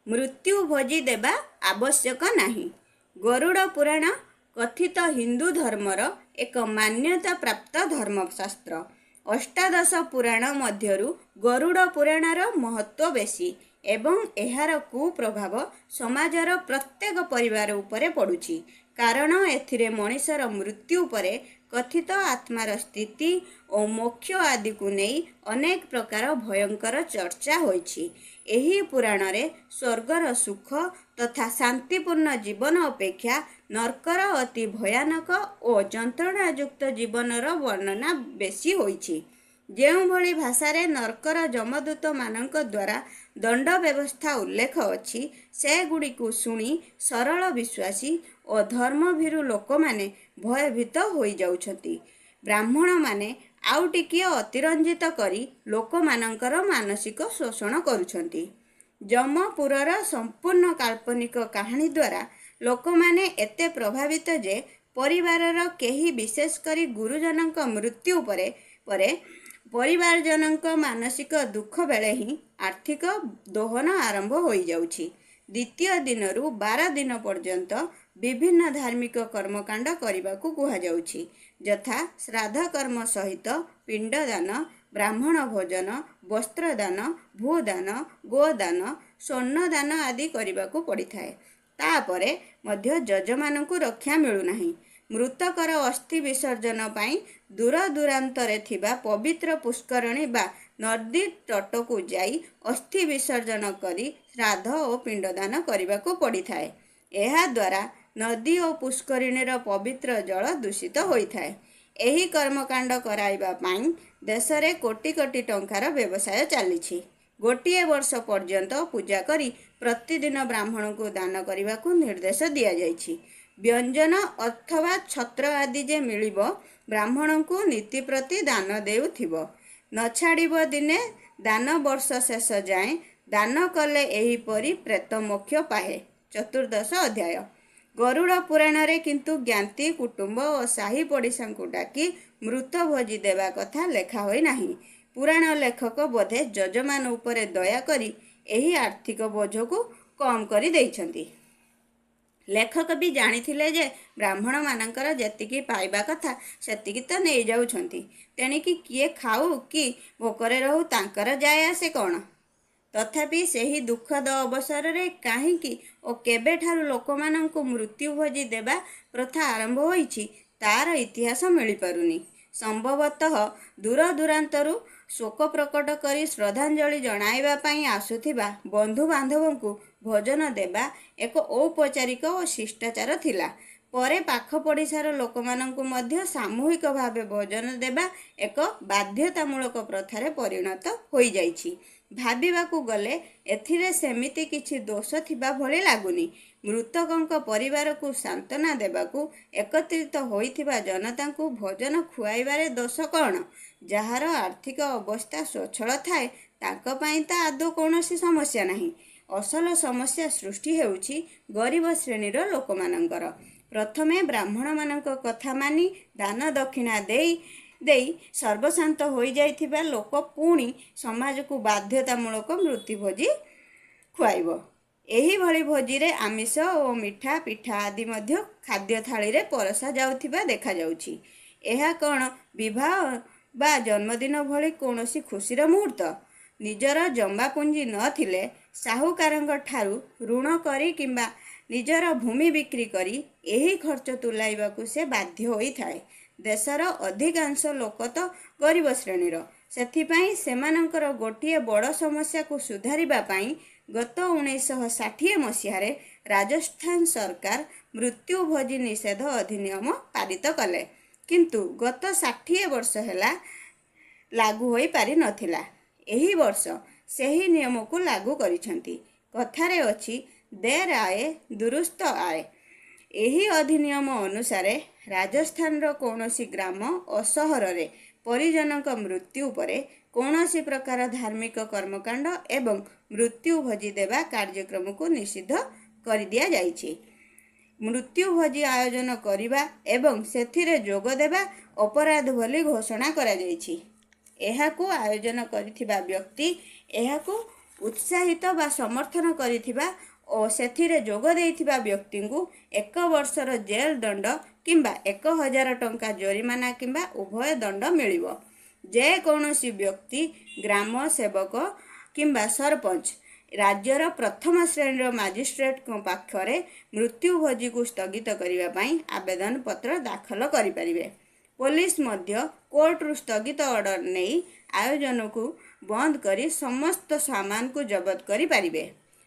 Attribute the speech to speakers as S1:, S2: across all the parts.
S1: ମୃତ୍ୟୁ ଭୋଜି ଦେବା ଆବଶ୍ୟକ ନାହିଁ। ଗରୁଡ଼ ପୁରାଣ କଥିତ ହିନ୍ଦୁ ଧର୍ମର ଏକ ମାନ୍ୟତାପ୍ରାପ୍ତ ଧର୍ମଶାସ୍ତ୍ର। ଅଷ୍ଟାଦଶ ପୁରାଣ ମଧ୍ୟରୁ ଗରୁଡ଼ ପୁରାଣର ମହତ୍ତ୍ୱ ବେଶୀ ଏବଂ ଏହାର କୁପ୍ରଭାବ ସମାଜର ପ୍ରତ୍ୟେକ ପରିବାର ଉପରେ ପଡ଼ୁଛି। କାରଣ ଏଥିରେ ମଣିଷର ମୃତ୍ୟୁ ପରେ କଥିତ ଆତ୍ମାର ସ୍ଥିତି ଓ ମୋକ୍ଷ ଆଦିକୁ ନେଇ ଅନେକ ପ୍ରକାର ଭୟଙ୍କର ଚର୍ଚ୍ଚା ହୋଇଛି। ଏହି ପୁରାଣରେ ସ୍ୱର୍ଗର ସୁଖ ତଥା ଶାନ୍ତିପୂର୍ଣ୍ଣ ଜୀବନ ଅପେକ୍ଷା ନର୍କର ଅତି ଭୟାନକ ଓ ଯନ୍ତ୍ରଣାଯୁକ୍ତ ଜୀବନର ବର୍ଣ୍ଣନା ବେଶୀ ହୋଇଛି। ଯେଉଁଭଳି ଭାଷାରେ ନର୍କର ଯମଦୂତମାନଙ୍କ ଦ୍ୱାରା ଦଣ୍ଡ ବ୍ୟବସ୍ଥା ଉଲ୍ଲେଖ ଅଛି, ସେଗୁଡ଼ିକୁ ଶୁଣି ସରଳ ବିଶ୍ୱାସୀ ଓ ଧର୍ମଭୀରୁ ଲୋକମାନେ ଭୟଭୀତ ହୋଇଯାଉଛନ୍ତି। ବ୍ରାହ୍ମଣମାନେ ଆଉ ଟିକିଏ ଅତିରଞ୍ଜିତ କରି ଲୋକମାନଙ୍କର ମାନସିକ ଶୋଷଣ କରୁଛନ୍ତି। ଯମପୁରର ସମ୍ପୂର୍ଣ୍ଣ କାଳ୍ପନିକ କାହାଣୀ ଦ୍ୱାରା ଲୋକମାନେ ଏତେ ପ୍ରଭାବିତ ଯେ ପରିବାରର କେହି, ବିଶେଷ କରି ଗୁରୁଜନଙ୍କ ମୃତ୍ୟୁ ପରେ ପରେ ପରିବାରଜନଙ୍କ ମାନସିକ ଦୁଃଖ ବେଳେ ହିଁ ଆର୍ଥିକ ଦୋହନ ଆରମ୍ଭ ହୋଇଯାଉଛି। ଦ୍ୱିତୀୟ ଦିନରୁ 12 ଦିନ ପର୍ଯ୍ୟନ୍ତ ବିଭିନ୍ନ ଧାର୍ମିକ କର୍ମକାଣ୍ଡ କରିବାକୁ କୁହାଯାଉଛି, ଯଥା ଶ୍ରାଦ୍ଧକର୍ମ ସହିତ ପିଣ୍ଡଦାନ, ବ୍ରାହ୍ମଣ ଭୋଜନ, ବସ୍ତ୍ରଦାନ, ଭୂଦାନ, ଗୋଦାନ, ସ୍ୱର୍ଣ୍ଣଦାନ ଆଦି କରିବାକୁ ପଡ଼ିଥାଏ। ତାପରେ ମଧ୍ୟ ଯଜମାନଙ୍କୁ ରକ୍ଷା ମିଳୁନାହିଁ। ମୃତକର ଅସ୍ଥି ବିସର୍ଜନ ପାଇଁ ଦୂରଦୂରାନ୍ତରେ ଥିବା ପବିତ୍ର ପୁଷ୍କରିଣୀ ବା ନଦୀ ତଟକୁ ଯାଇ ଅସ୍ଥି ବିସର୍ଜନ କରି ଶ୍ରାଦ୍ଧ ଓ ପିଣ୍ଡଦାନ କରିବାକୁ ପଡ଼ିଥାଏ। ଏହାଦ୍ୱାରା ନଦୀ ଓ ପୁଷ୍କରିଣୀର ପବିତ୍ର ଜଳ ଦୂଷିତ ହୋଇଥାଏ। ଏହି କର୍ମକାଣ୍ଡ କରାଇବା ପାଇଁ ଦେଶରେ କୋଟି କୋଟି ଟଙ୍କାର ବ୍ୟବସାୟ ଚାଲିଛି। ଗୋଟିଏ ବର୍ଷ ପର୍ଯ୍ୟନ୍ତ ପୂଜା କରି ପ୍ରତିଦିନ ବ୍ରାହ୍ମଣଙ୍କୁ ଦାନ କରିବାକୁ ନିର୍ଦ୍ଦେଶ ଦିଆଯାଇଛି। ବ୍ୟଞ୍ଜନ ଅଥବା ଛତ୍ର ଆଦି ଯେ ମିଳିବ, ବ୍ରାହ୍ମଣଙ୍କୁ ନୀତି ପ୍ରତି ଦାନ ଦେଉଥିବ, ନ ଛାଡ଼ିବ ଦିନେ ଦାନ ବର୍ଷ ଶେଷ ଯାଏଁ, ଦାନ କଲେ ଏହିପରି ପ୍ରେତ ମୋକ୍ଷ ପାହେ। ଚତୁର୍ଦ୍ଦଶ ଅଧ୍ୟାୟ। ଗରୁଡ଼ ପୁରାଣରେ କିନ୍ତୁ ଜ୍ଞାତି କୁଟୁମ୍ବ ଓ ସାହି ପଡ଼ିଶାଙ୍କୁ ଡାକି ମୃତ ଭୋଜି ଦେବା କଥା ଲେଖା ହୋଇନାହିଁ। ପୁରାଣ ଲେଖକ ବୋଧେ ଯଜମାନ ଉପରେ ଦୟା କରି ଏହି ଆର୍ଥିକ ବୋଝକୁ କମ୍ କରି ଦେଇଛନ୍ତି। ଲେଖକ ବି ଜାଣିଥିଲେ ଯେ ବ୍ରାହ୍ମଣମାନଙ୍କର ଯେତିକି ପାଇବା କଥା ସେତିକି ତ ନେଇଯାଉଛନ୍ତି, ତେଣିକି କିଏ ଖାଉ କି ଭୋକରେ ରହୁ ତାଙ୍କର ଯାଏ ଆସେ କ'ଣ? ତଥାପି ସେହି ଦୁଃଖଦ ଅବସରରେ କାହିଁକି ଓ କେବେଠାରୁ ଲୋକମାନଙ୍କୁ ମୃତ୍ୟୁ ଭୋଜି ଦେବା ପ୍ରଥା ଆରମ୍ଭ ହୋଇଛି, ତାର ଇତିହାସ ମିଳିପାରୁନି। ସମ୍ଭବତଃ ଦୂରଦୂରାନ୍ତରୁ ଶୋକ ପ୍ରକଟ କରି ଶ୍ରଦ୍ଧାଞ୍ଜଳି ଜଣାଇବା ପାଇଁ ଆସୁଥିବା ବନ୍ଧୁବାନ୍ଧବଙ୍କୁ ଭୋଜନ ଦେବା ଏକ ଔପଚାରିକ ଓ ଶିଷ୍ଟାଚାର ଥିଲା। ପରେ ପାଖ ପଡ଼ିଶାର ଲୋକମାନଙ୍କୁ ମଧ୍ୟ ସାମୂହିକ ଭାବେ ଭୋଜନ ଦେବା ଏକ ବାଧ୍ୟତାମୂଳକ ପ୍ରଥାରେ ପରିଣତ ହୋଇଯାଇଛି। ଭାବିବାକୁ ଗଲେ ଏଥିରେ ସେମିତି କିଛି ଦୋଷ ଥିବା ଭଳି ଲାଗୁନି। ମୃତକଙ୍କ ପରିବାରକୁ ସାନ୍ତ୍ୱନା ଦେବାକୁ ଏକତ୍ରିତ ହୋଇଥିବା ଜନତାଙ୍କୁ ଭୋଜନ ଖୁଆଇବାରେ ଦୋଷ କ'ଣ? ଯାହାର ଆର୍ଥିକ ଅବସ୍ଥା ସ୍ୱଚ୍ଛଳ ଥାଏ, ତାଙ୍କ ପାଇଁ ତ ଆଦୌ କୌଣସି ସମସ୍ୟା ନାହିଁ। ଅସଲ ସମସ୍ୟା ସୃଷ୍ଟି ହେଉଛି ଗରିବ ଶ୍ରେଣୀର ଲୋକମାନଙ୍କର। ପ୍ରଥମେ ବ୍ରାହ୍ମଣମାନଙ୍କ କଥା ମାନି ଦାନ ଦକ୍ଷିଣା ଦେଇ ଦେଇ ସର୍ବଶାନ୍ତ ହୋଇଯାଇଥିବା ଲୋକ ପୁଣି ସମାଜକୁ ବାଧ୍ୟତାମୂଳକ ମୃତ୍ୟୁ ଭୋଜି ଖୁଆଇବ। ଏହିଭଳି ଭୋଜିରେ ଆମିଷ ଓ ମିଠା ପିଠା ଆଦି ମଧ୍ୟ ଖାଦ୍ୟ ଥାଳିରେ ପରସା ଯାଉଥିବା ଦେଖାଯାଉଛି। ଏହା କ'ଣ ବିବାହ ବା ଜନ୍ମଦିନ ଭଳି କୌଣସି ଖୁସିର ମୁହୂର୍ତ୍ତ? ନିଜର ଜମାପୁଞ୍ଜି ନଥିଲେ ସାହୁକାରଙ୍କ ଠାରୁ ଋଣ କରି କିମ୍ବା ନିଜର ଭୂମି ବିକ୍ରି କରି ଏହି ଖର୍ଚ୍ଚ ତୁଲାଇବାକୁ ସେ ବାଧ୍ୟ ହୋଇଥାଏ। ଦେଶର ଅଧିକାଂଶ ଲୋକ ତ ଗରିବ ଶ୍ରେଣୀର। ସେଥିପାଇଁ ସେମାନଙ୍କର ଗୋଟିଏ ବଡ଼ ସମସ୍ୟାକୁ ସୁଧାରିବା ପାଇଁ ଗତ 1960 ମସିହାରେ ରାଜସ୍ଥାନ ସରକାର ମୃତ୍ୟୁ ଭୋଜି ନିଷେଧ ଅଧିନିୟମ ପାରିତ କଲେ। କିନ୍ତୁ ଗତ 60 ବର୍ଷ ହେଲା ଲାଗୁ ହୋଇପାରିନଥିଲା। ଏହି ବର୍ଷ ସେହି ନିୟମକୁ ଲାଗୁ କରିଛନ୍ତି। କଥାରେ ଅଛି, ଦେର୍ ଆଏ ଦୁରୁସ୍ତ ଆଏ। ଏହି ଅଧିନିୟମ ଅନୁସାରେ ରାଜସ୍ଥାନର କୌଣସି ଗ୍ରାମ ଓ ସହରରେ ପରିଜନଙ୍କ ମୃତ୍ୟୁ ପରେ କୌଣସି ପ୍ରକାର ଧାର୍ମିକ କର୍ମକାଣ୍ଡ ଏବଂ ମୃତ୍ୟୁ ଭୋଜି ଦେବା କାର୍ଯ୍ୟକ୍ରମକୁ ନିଷିଦ୍ଧ କରିଦିଆଯାଇଛି। ମୃତ୍ୟୁ ଭୋଜି ଆୟୋଜନ କରିବା ଏବଂ ସେଥିରେ ଯୋଗ ଦେବା ଅପରାଧ ବୋଲି ଘୋଷଣା କରାଯାଇଛି। ଏହାକୁ ଆୟୋଜନ କରିଥିବା ବ୍ୟକ୍ତି, ଏହାକୁ ଉତ୍ସାହିତ ବା ସମର୍ଥନ କରିଥିବା ଓ ସେଥିରେ ଯୋଗ ଦେଇଥିବା ବ୍ୟକ୍ତିଙ୍କୁ ଏକ ବର୍ଷର ଜେଲ ଦଣ୍ଡ କିମ୍ବା 1000 ଟଙ୍କା ଜୋରିମାନା କିମ୍ବା ଉଭୟ ଦଣ୍ଡ ମିଳିବ। ଯେକୌଣସି ବ୍ୟକ୍ତି, ଗ୍ରାମ ସେବକ କିମ୍ବା ସରପଞ୍ଚ ରାଜ୍ୟର ପ୍ରଥମ ଶ୍ରେଣୀର ମାଜିଷ୍ଟ୍ରେଟଙ୍କ ପାଖରେ ମୃତ୍ୟୁ ଭୋଜିକୁ ସ୍ଥଗିତ କରିବା ପାଇଁ ଆବେଦନ ପତ୍ର ଦାଖଲ କରିପାରିବେ। ପୋଲିସ ମଧ୍ୟ କୋର୍ଟରୁ ସ୍ଥଗିତ ଅର୍ଡର ନେଇ ଆୟୋଜନକୁ ବନ୍ଦ କରି ସମସ୍ତ ସାମାନକୁ ଜବତ କରିପାରିବେ।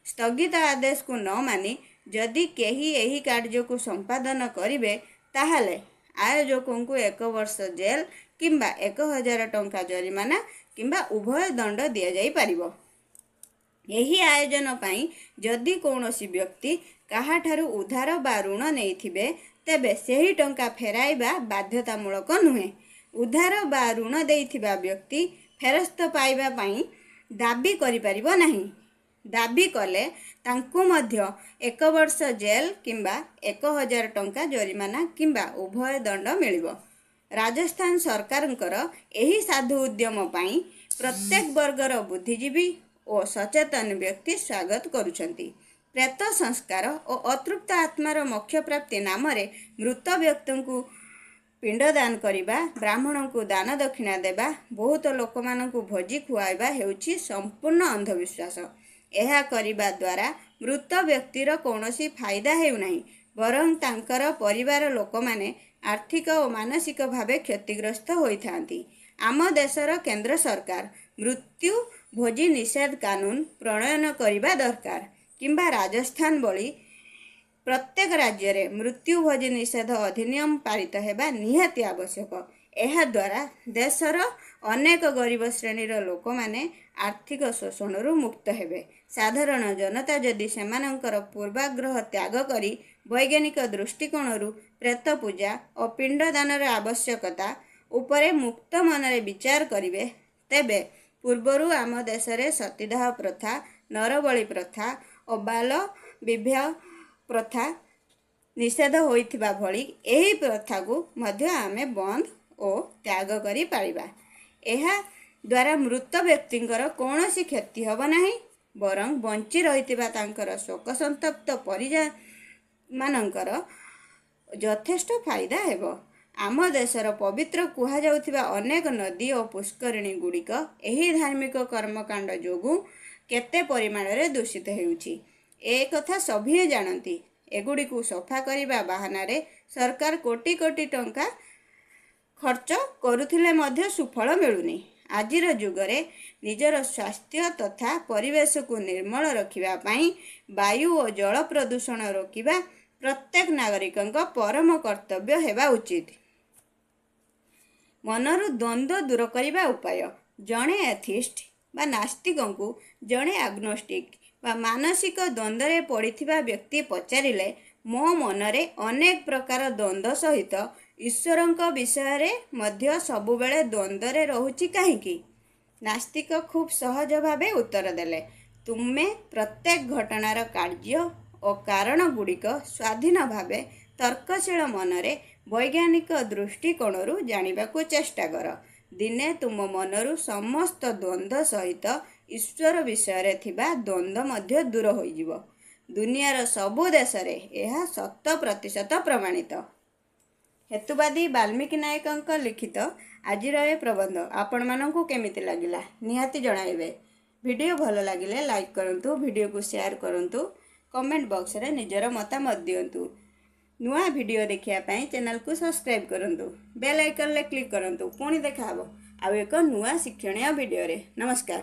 S1: ସ୍ଥଗିତ ଆଦେଶକୁ ନ ମାନି ଯଦି କେହି ଏହି କାର୍ଯ୍ୟକୁ ସମ୍ପାଦନ କରିବେ, ତାହେଲେ ଆୟୋଜକଙ୍କୁ ଏକ ବର୍ଷ ଜେଲ କିମ୍ବା 1000 ଟଙ୍କା ଜରିମାନା କିମ୍ବା ଉଭୟ ଦଣ୍ଡ ଦିଆଯାଇପାରିବ। ଏହି ଆୟୋଜନ ପାଇଁ ଯଦି କୌଣସି ବ୍ୟକ୍ତି କାହାଠାରୁ ଉଧାର ବା ଋଣ ନେଇଥିବେ, ତେବେ ସେହି ଟଙ୍କା ଫେରାଇବା ବାଧ୍ୟତାମୂଳକ ନୁହେଁ। ଉଧାର ବା ଋଣ ଦେଇଥିବା ବ୍ୟକ୍ତି ଫେରସ୍ତ ପାଇବା ପାଇଁ ଦାବି କରିପାରିବ ନାହିଁ। ଦାବି କଲେ ତାଙ୍କୁ ମଧ୍ୟ ଏକ ବର୍ଷ ଜେଲ କିମ୍ବା 1000 ଟଙ୍କା ଜରିମାନା କିମ୍ବା ଉଭୟ ଦଣ୍ଡ ମିଳିବ। ରାଜସ୍ଥାନ ସରକାରଙ୍କର ଏହି ସାଧୁ ଉଦ୍ୟମ ପାଇଁ ପ୍ରତ୍ୟେକ ବର୍ଗର ବୁଦ୍ଧିଜୀବୀ ଓ ସଚେତନ ବ୍ୟକ୍ତି ସ୍ୱାଗତ କରୁଛନ୍ତି। ପ୍ରେତ ସଂସ୍କାର ଓ ଅତୃପ୍ତ ଆତ୍ମାର ମୋକ୍ଷ ପ୍ରାପ୍ତି ନାମରେ ମୃତ ବ୍ୟକ୍ତିଙ୍କୁ ପିଣ୍ଡଦାନ କରିବା, ବ୍ରାହ୍ମଣଙ୍କୁ ଦାନ ଦକ୍ଷିଣା ଦେବା, ବହୁତ ଲୋକମାନଙ୍କୁ ଭୋଜି ଖୁଆଇବା ହେଉଛି ସମ୍ପୂର୍ଣ୍ଣ ଅନ୍ଧବିଶ୍ୱାସ। ଏହା କରିବା ଦ୍ୱାରା ମୃତ ବ୍ୟକ୍ତିର କୌଣସି ଫାଇଦା ହେଉନାହିଁ, ବରଂ ତାଙ୍କର ପରିବାର ଲୋକମାନେ ଆର୍ଥିକ ଓ ମାନସିକ ଭାବେ କ୍ଷତିଗ୍ରସ୍ତ ହୋଇଥାନ୍ତି। ଆମ ଦେଶର କେନ୍ଦ୍ର ସରକାର ମୃତ୍ୟୁ ଭୋଜି ନିଷେଧ କାନୁନ ପ୍ରଣୟନ କରିବା ଦରକାର କିମ୍ବା ରାଜସ୍ଥାନ ଭଳି ପ୍ରତ୍ୟେକ ରାଜ୍ୟରେ ମୃତ୍ୟୁ ଭୋଜି ନିଷେଧ ଅଧିନିୟମ ପାରିତ ହେବା ନିହାତି ଆବଶ୍ୟକ। ଏହାଦ୍ୱାରା ଦେଶର ଅନେକ ଗରିବ ଶ୍ରେଣୀର ଲୋକମାନେ ଆର୍ଥିକ ଶୋଷଣରୁ ମୁକ୍ତ ହେବେ। ସାଧାରଣ ଜନତା ଯଦି ସେମାନଙ୍କର ପୂର୍ବାଗ୍ରହ ତ୍ୟାଗ କରି ବୈଜ୍ଞାନିକ ଦୃଷ୍ଟିକୋଣରୁ ପ୍ରେତ ପୂଜା ଓ ପିଣ୍ଡଦାନର ଆବଶ୍ୟକତା ଉପରେ ମୁକ୍ତ ମନରେ ବିଚାର କରିବେ, ତେବେ ପୂର୍ବରୁ ଆମ ଦେଶରେ ସତୀଦାହ ପ୍ରଥା, ନରବଳି ପ୍ରଥା ଓ ବାଲ ବିବାହ ପ୍ରଥା ନିଷେଧ ହୋଇଥିବା ଭଳି ଏହି ପ୍ରଥାକୁ ମଧ୍ୟ ଆମେ ବନ୍ଦ ଓ ତ୍ୟାଗ କରିପାରିବା। ଏହା ଦ୍ୱାରା ମୃତ ବ୍ୟକ୍ତିଙ୍କର କୌଣସି କ୍ଷତି ହେବ ନାହିଁ, ବରଂ ବଞ୍ଚି ରହିଥିବା ତାଙ୍କର ଶୋକସନ୍ତପ୍ତ ପରିଜନମାନଙ୍କର ଯଥେଷ୍ଟ ଫାଇଦା ହେବ। ଆମ ଦେଶର ପବିତ୍ର କୁହାଯାଉଥିବା ଅନେକ ନଦୀ ଓ ପୁଷ୍କରିଣୀ ଗୁଡ଼ିକ ଏହି ଧାର୍ମିକ କର୍ମକାଣ୍ଡ ଯୋଗୁଁ କେତେ ପରିମାଣରେ ଦୂଷିତ ହେଉଛି, ଏ କଥା ସଭିଏଁ ଜାଣନ୍ତି। ଏଗୁଡ଼ିକୁ ସଫା କରିବା ବାହାନାରେ ସରକାର କୋଟି କୋଟି ଟଙ୍କା ଖର୍ଚ୍ଚ କରୁଥିଲେ ମଧ୍ୟ ସୁଫଳ ମିଳୁନି। ଆଜିର ଯୁଗରେ ନିଜର ସ୍ୱାସ୍ଥ୍ୟ ତଥା ପରିବେଶକୁ ନିର୍ମଳ ରଖିବା ପାଇଁ ବାୟୁ ଓ ଜଳ ପ୍ରଦୂଷଣ ରୋକିବା ପ୍ରତ୍ୟେକ ନାଗରିକଙ୍କ ପରମ କର୍ତ୍ତବ୍ୟ ହେବା ଉଚିତ। ମନରୁ ଦ୍ୱନ୍ଦ୍ୱ ଦୂର କରିବା ଉପାୟ। ଜଣେ ଏଥିଷ୍ଟ ବା ନାସ୍ତିକଙ୍କୁ ଜଣେ ଆଗ୍ନୋଷ୍ଟିକ୍ ବା ମାନସିକ ଦ୍ୱନ୍ଦ୍ୱରେ ପଡ଼ିଥିବା ବ୍ୟକ୍ତି ପଚାରିଲେ, ମୋ ମନରେ ଅନେକ ପ୍ରକାର ଦ୍ୱନ୍ଦ୍ୱ ସହିତ ଈଶ୍ୱରଙ୍କ ବିଷୟରେ ମଧ୍ୟ ସବୁବେଳେ ଦ୍ୱନ୍ଦ୍ୱରେ ରହୁଛି କାହିଁକି? ନାସ୍ତିକ ଖୁବ୍ ସହଜ ଭାବେ ଉତ୍ତର ଦେଲେ, ତୁମେ ପ୍ରତ୍ୟେକ ଘଟଣାର କାର୍ଯ୍ୟ ଓ କାରଣ ଗୁଡ଼ିକ ସ୍ୱାଧୀନ ଭାବେ ତର୍କଶୀଳ ମନରେ ବୈଜ୍ଞାନିକ ଦୃଷ୍ଟିକୋଣରୁ ଜାଣିବାକୁ ଚେଷ୍ଟା କର। ଦିନେ ତୁମ ମନରୁ ସମସ୍ତ ଦ୍ୱନ୍ଦ୍ୱ ସହିତ ଈଶ୍ୱର ବିଷୟରେ ଥିବା ଦ୍ୱନ୍ଦ୍ୱ ମଧ୍ୟ ଦୂର ହୋଇଯିବ। ଦୁନିଆର ସବୁ ଦେଶରେ ଏହା 100% ପ୍ରମାଣିତ। ହେତୁବାଦୀ ବାଲ୍ମୀକି ନାୟକଙ୍କ ଲିଖିତ ଆଜିର ଏ ପ୍ରବନ୍ଧ ଆପଣମାନଙ୍କୁ କେମିତି ଲାଗିଲା ନିହାତି ଜଣାଇବେ। ଭିଡ଼ିଓ ଭଲ ଲାଗିଲେ ଲାଇକ୍ କରନ୍ତୁ, ଭିଡ଼ିଓକୁ ସେୟାର କରନ୍ତୁ, କମେଣ୍ଟ ବକ୍ସରେ ନିଜର ମତାମତ ଦିଅନ୍ତୁ। ନୂଆ ଭିଡ଼ିଓ ଦେଖିବା ପାଇଁ ଚ୍ୟାନେଲକୁ ସବସ୍କ୍ରାଇବ୍ କରନ୍ତୁ, ବେଲ୍ ଆଇକନ୍ରେ କ୍ଲିକ୍ କରନ୍ତୁ। ପୁଣି ଦେଖାହେବ ଆଉ ଏକ ନୂଆ ଶିକ୍ଷଣୀୟ ଭିଡ଼ିଓରେ। ନମସ୍କାର।